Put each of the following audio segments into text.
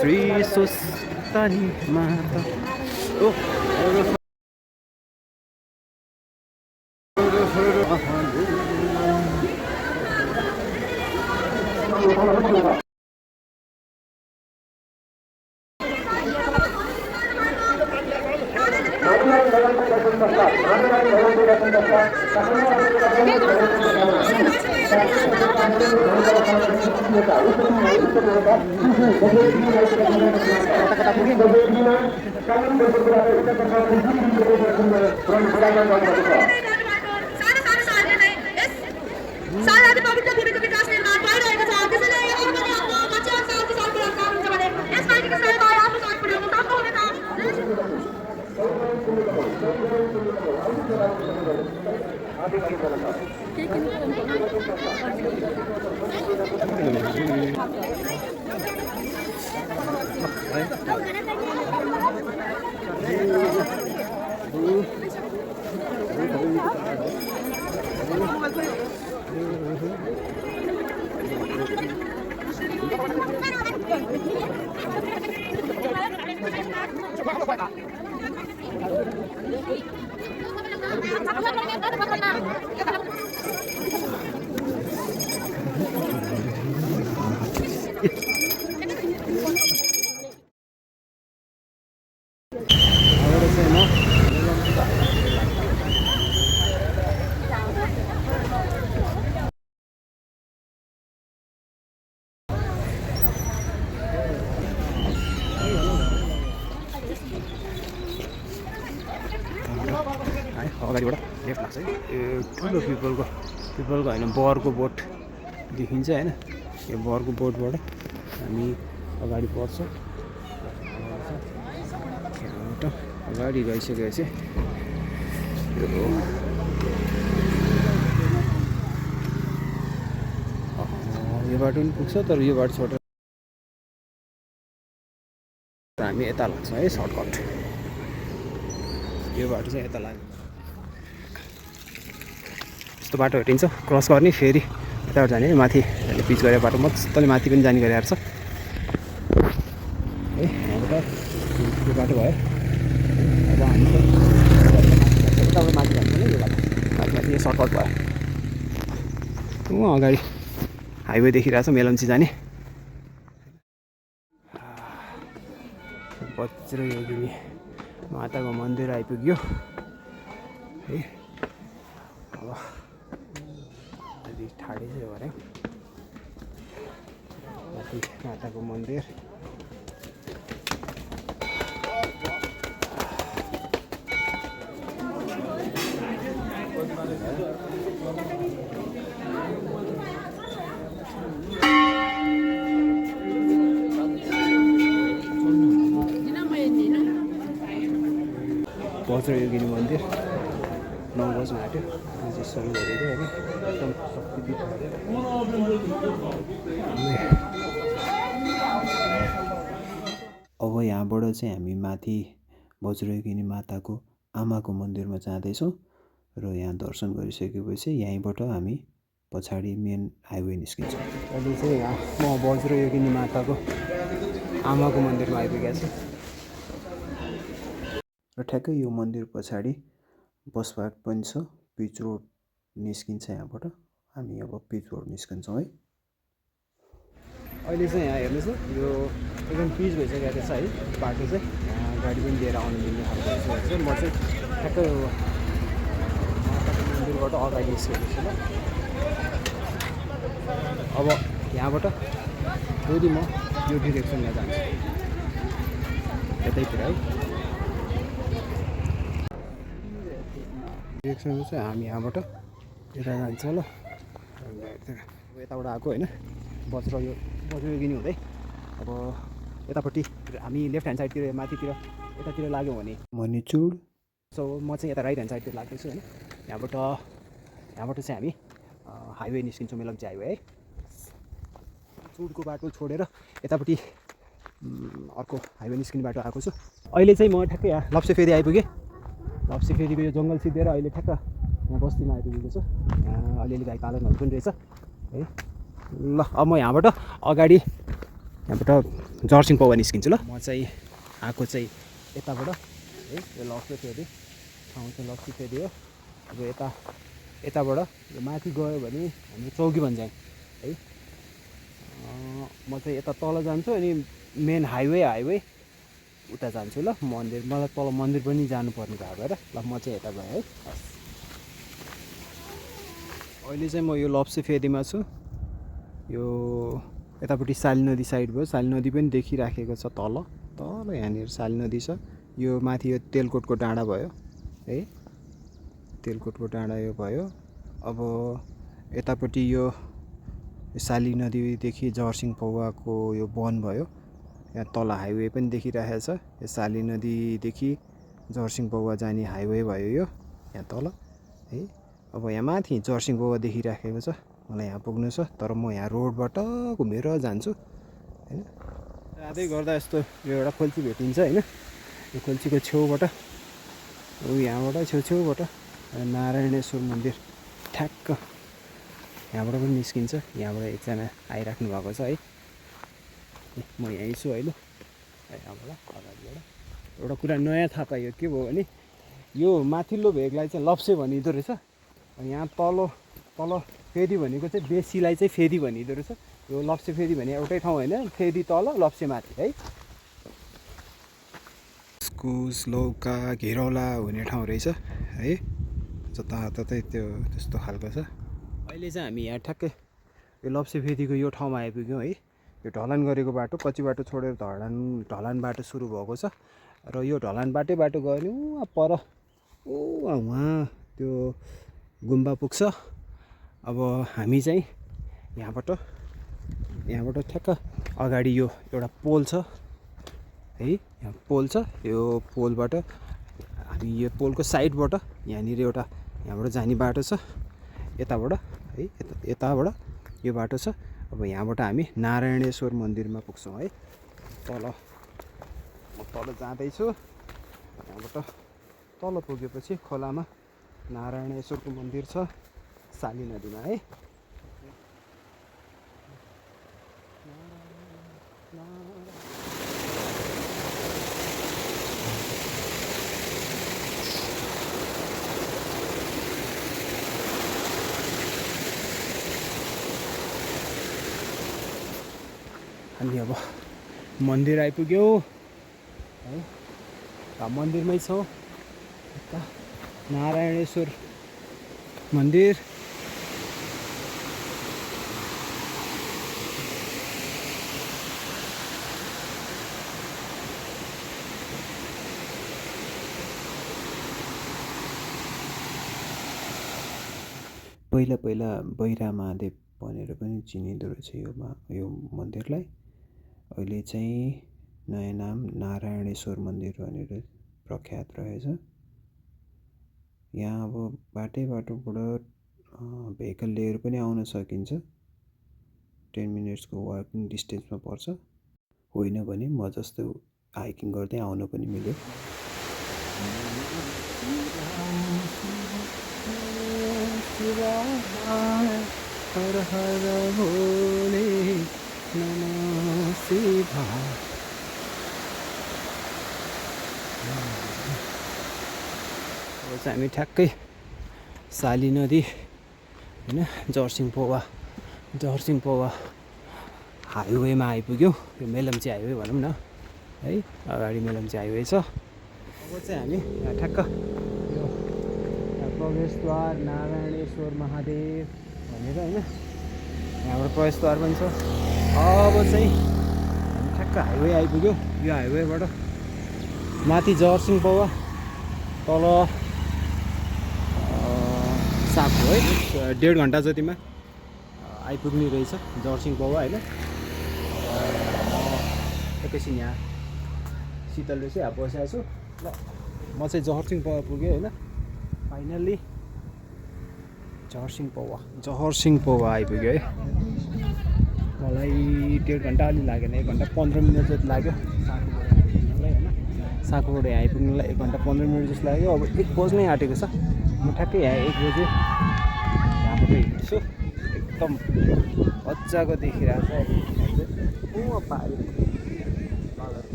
श्री सुस्तानी माता अगाडिबाट लेफ्ट लाग्छ है ठुलो पिपलको होइन बरको बोट देखिन्छ हैन यो बरको बोटबाट हामी अगाडि बढ्छौँ अगाडि गइसकेपछि यो बाटो पनि पुग्छ तर यो बाटो छोडेर हामी यता लाग्छौँ है सर्टकट यो बाटो चाहिँ यता लाग्छ यस्तो बाटो भेटिन्छ क्रस गर्ने फेरि यताबाट जाने माथि पिच गरेर बाटो मजाले माथि पनि जाने गरेर छ है यहाँबाट यो बाटो भयो अब हामी चाहिँ माथि जान्छ नि यो बाटो माथि यो सर्टकट भयो अगाडि हाइवे देखिरहेछ मेलम्ची जाने वज्रयोगिनी माताको मन्दिर आइपुग्यो है अब अलि ठाडै चाहिँ भने माथि माताको मन्दिर वज्रयोगिनी मन्दिर 9 बज्न आँट्यो सुरु गरेको है एकदम शक्तिपीठ अब यहाँबाट चाहिँ हामी माथि वज्रयोगिनी माताको आमाको मन्दिरमा जाँदैछौँ र यहाँ दर्शन गरिसकेपछि यहीँबाट हामी पछाडि मेन हाइवे निस्किन्छौँ। अहिले चाहिँ यहाँ म वज्रयोगिनी माताको आमाको मन्दिरमा आइपुगेको छु र ठ्याक्कै यो मन्दिर पछाडि बस पार्क पनि छ पिच रोड निस्किन्छ यहाँबाट हामी अब पिच रोड निस्किन्छौँ है। अहिले चाहिँ यहाँ हेर्नुहोस् न यो एकदम पिच भइसकेको रहेछ है बाटो चाहिँ गाडी पनि लिएर आउनु मिल्ने खालको रहेछ म चाहिँ ठ्याक्कै मन्दिरबाट अगाडि निस्केको छु ल। अब यहाँबाट फेरि म यो डिरेक्सनमा जान्छु यतैतिर है डिरेक्सनमा चाहिँ हामी यहाँबाट यता जान्छ ल यताबाट आएको होइन वज्रयोगिनी हुँदै अब यतापट्टि हामी लेफ्ट ह्यान्ड साइडतिर माथितिर यतातिर लाग्यौँ भने मणिचुड सो म चाहिँ यता राइट ह्यान्ड साइडतिर लाग्दैछु होइन। यहाँबाट चाहिँ हामी हाइवे निस्किन्छौँ, मेलम्ची हाइवे है। चुडको बाटो छोडेर यतापट्टि अर्को हाइवे निस्किने बाटो आएको छु। अहिले चाहिँ म ठ्याक्कै यहाँ लप्से फेदी आइपुगेँ। लप्से फेदीको यो जङ्गल सिद्धेर अहिले ठ्याक्क यहाँ बस्तीमा आइपुगेको छु। यहाँ अलिअलि गाई पालनहरू पनि रहेछ है। ल अब म यहाँबाट अगाडि जर्सिङ पौवा निस्किन्छु। ल म चाहिँ आएको चाहिँ यताबाट है। यो लप्से फेदी ठाउँ चाहिँ लप्से फेदी हो। अब यताबाट यो माथि गयो भने हामी चौकी भन्ज्याङ है। म चाहिँ यता तल जान्छु अनि मेन हाइवे उता जान्छु। ल मन्दिर मलाई तल मन्दिर पनि जानुपर्ने भएको भएर ल म चाहिँ यता गएँ है। अहिले चाहिँ म यो लप्से फेदीमा छु। यो यतापट्टि साली नदी साइड भयो। साली नदी पनि देखिराखेको छ तल यहाँनिर साली नदी छ। यो माथि यो तेलकोटको डाँडा भयो है। तेलकोटको डाँडा यो भयो। अब यतापट्टि यो साली नदीदेखि जर्सिङ पौवाको यो वन भयो। यहाँ तल हाइवे पनि देखिरहेको छ। यो साली नदीदेखि जर्सिङ पौवा जाने हाइवे भयो यो यहाँ तल है। अब यहाँ माथि जर्सिङ पौवा देखिराखेको छ। मलाई यहाँ पुग्नु छ तर म यहाँ रोडबाट घुमेर जान्छु होइन। जाँदै गर्दा यस्तो यो एउटा खोल्ची भेटिन्छ होइन। यो खोल्चीको छेउबाट यहाँबाट छेउछेउबाट नारायणेश्वर मन्दिर ठ्याक्क यहाँबाट पनि निस्किन्छ। यहाँबाट एकजना आइराख्नु भएको छ है। म यहीँ छु अहिले यहाँबाट अगाडिबाट। एउटा कुरा नयाँ थाहा पाइयो के भयो भने यो माथिल्लो भेगलाई चाहिँ लप्से भनिँदो रहेछ। यहाँ तल फेदी भनेको चाहिँ बेसीलाई चाहिँ फेदी भनिँदो रहेछ। यो लप्से फेदी भने एउटै ठाउँ होइन, फेदी तल लप्से माथि है। इस्कुस लौका घेरौला हुने ठाउँ रहेछ है। जताततै त्यस्तो खालको छ। अहिले चाहिँ हामी यहाँ ठ्याक्कै यो लप्से फेदीको यो ठाउँमा आइपुग्यौँ है। यो ढलान गरेको बाटो कच्ची बाटो छोडेर ढलान बाटो सुरु भएको छ र यो ढलान बाटो गयो भने पर उहाँ त्यो गुम्बा पुग्छ। अब हामी चाहिँ यहाँबाट ठ्याक्क अगाडि यो एउटा पोल छ है। यहाँ पोल छ। यो पोलबाट हामी यो पोलको साइडबाट यहाँनिर एउटा यहाँबाट जाने बाटो छ यताबाट है। यताबाट यो बाटो छ। अब यहाँबाट हामी नारायणेश्वर मन्दिरमा पुग्छौँ है। म तल जाँदैछु। यहाँबाट तल पुगेपछि खोलामा नारायणेश्वरको मन्दिर छ साली नदीमा है। हामी अब मन्दिर आइपुग्यौँ है। मन्दिरमै छौँ। नारायणेश्वर मन्दिर पहिला बैरा महादेव भनेर पनि चिनिँदो रहेछ यो मन्दिरलाई। अहिले चाहिँ नयाँ नाम नारायणेश्वर मन्दिर भनेर प्रख्यात रहेछ। यहाँ अब बाटोबाट भेहिकल लिएर पनि आउन सकिन्छ। 10 मिनट्सको वाकिङ डिस्टेन्समा पर्छ। होइन भने म जस्तो हाइकिङ गर्दै आउन पनि मिल्यो। हर हर भोले नमः शिवाय। अब चाहिँ हामी ठ्याक्कै साली नदी होइन जर्सिङ पौवा हाइवेमा आइपुग्यौँ। यो मेलम्ची हाइवे भनौँ न है। अगाडि मेलम्ची हाइवे छ। अब चाहिँ हामी यहाँ ठ्याक्क यो प्रवेशद्वार नारायणेश्वर महादेव भनेर होइन यहाँबाट प्रवेशद्वार पनि छ। अब चाहिँ हामी ठ्याक्क हाइवे आइपुग्यौँ। यो हाइवेबाट माथि जर्सिङ पौवा तल सापको है 1.5 घन्टा जतिमा आइपुग्ने रहेछ जर्सिङ पौवा होइन। एकैछिन यहाँ शीतल रहेछ यहाँ बसेको छु। ल म चाहिँ जहरसिङ पौवा पुगेँ होइन फाइनल्ली जहरसिङ पौवा आइपुग्यो है मलाई 1.5 घन्टा अलि लागेन 1 घन्टा 15 मिनट जति लाग्यो साँखुबाट यहाँ आइपुग्नुलाई 1 घन्टा 15 मिनट जस्तो लाग्यो अब 1 बज्नै आँटेको छ म ठ्याक्कै यहाँ 1 बजे यहाँबाट हिँड्छु एकदम मजाको देखिरहेको छ पारि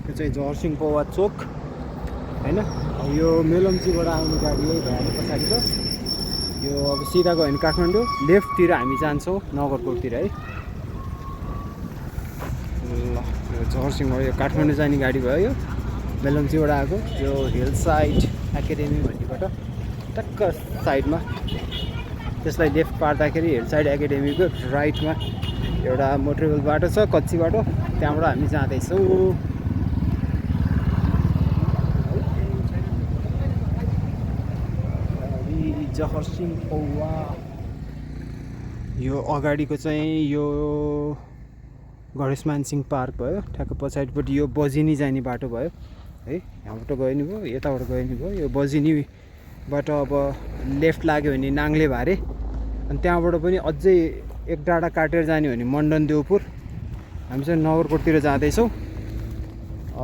यो चाहिँ जहरसिङ पौवा चोक होइन अब यो मेलम्चीबाट आउने गाडी यही भइहाल्यो पछाडिको यो अब सिधा गयो भने काठमाडौँ लेफ्टतिर हामी जान्छौँ नगरकोटतिर है ल यो जहरसिङबाट यो काठमाडौँ जाने गाडी भयो यो मेलम्चीबाट आएको यो हिल साइड एकाडेमी भन्नेबाट टक्क साइडमा त्यसलाई लेफ्ट पार्दाखेरि हिल साइड एकाडेमीको राइटमा एउटा मोटरेबल बाटो छ कच्ची बाटो त्यहाँबाट हामी जाँदैछौँ जहरसिङ पौवा यो अगाडिको चाहिँ यो गणेशमान सिंह पार्क भयो ठ्याक्क पछाडिपट्टि यो बजिनी जाने बाटो भयो है यहाँबाट गयो नि भयो यताबाट गयो नि भयो यो बजिनीबाट अब लेफ्ट लाग्यो भने नाङ्ले भारे अनि त्यहाँबाट पनि अझै एक डाँडा काटेर जाने भने मण्डन देउपुर हामी चाहिँ नगरकोटतिर जाँदैछौँ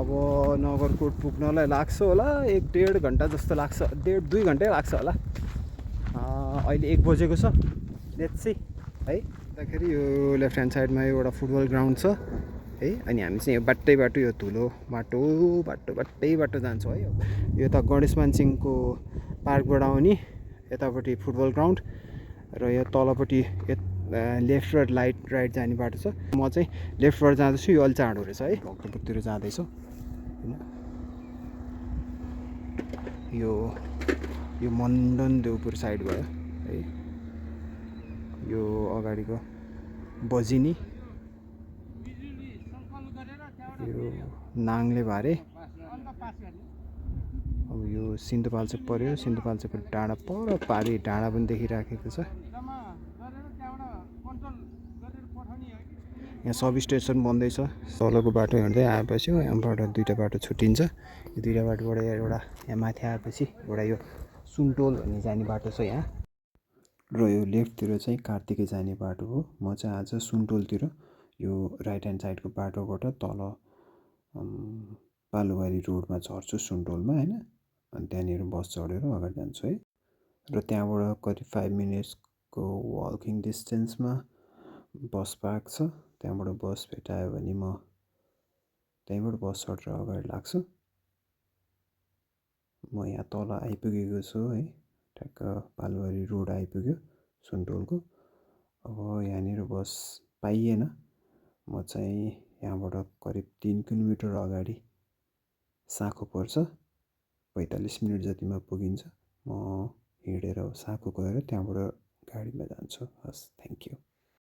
अब नगरकोट पुग्नलाई लाग्छ होला 1.5 घन्टा जस्तो लाग्छ 1.5-2 घन्टै लाग्छ होला अहिले 1 बजेको छ लेट्स सी है अन्तखेरि यो लेफ्ट ह्यान्ड साइडमा एउटा फुटबल ग्राउन्ड छ है अनि हामी चाहिँ यो बाटो यो धुलो बाटो जान्छौँ है यो त गणेशमान सिंहको पार्कबाट आउने यतापट्टि फुटबल ग्राउन्ड र यो तलपट्टि लेफ्ट र राइट जाने बाटो छ म चाहिँ लेफ्टबाट जाँदैछु यो अलि चाँडो रहेछ है भक्तपुरतिर जाँदैछु होइन यो मण्डन देउपुर साइड भयो है यो अगाडिको बजिनी यो नाङ्ले भारे अब यो सिन्धुपाल्चोक पऱ्यो सिन्धुपाल्चोकको डाँडा पर पारि डाँडा पनि देखिराखेको छ यहाँ सब स्टेसन बन्दैछ तलको बाटो हिँड्दै आएपछि यहाँबाट 2टा बाटो छुट्टिन्छ यो 2टा बाटोबाट एउटा यहाँ माथि आएपछि एउटा यो सुनटोल भन्ने जाने बाटो छ यहाँ र यो लेफ्टतिर चाहिँ कार्तिके जाने बाटो हो म चाहिँ आज सुनटोलतिर यो राइट ह्यान्ड साइडको बाटोबाट तल पालुवारी रोडमा झर्छु सुनटोलमा होइन अनि त्यहाँनिर बस चढेर अगाडि जान्छु है र त्यहाँबाट करिब 5 मिनट्सको वाकिङ डिस्टेन्समा बस पार्क छ त्यहाँबाट बस भेटायो भने म त्यहीँबाट बस चढेर अगाडि लाग्छु म यहाँ तल आइपुगेको छु है ठ्याक्क पालुवारी रोड आइपुग्यो सुनटोलको अब यहाँनिर बस पाइएन म चाहिँ यहाँबाट करिब 3 किलोमिटर अगाडि साँखु पर्छ 45 मिनट जतिमा पुगिन्छ म हिँडेर साँखु गएर त्यहाँबाट गाडीमा जान्छु हस् थ्याङ्क यू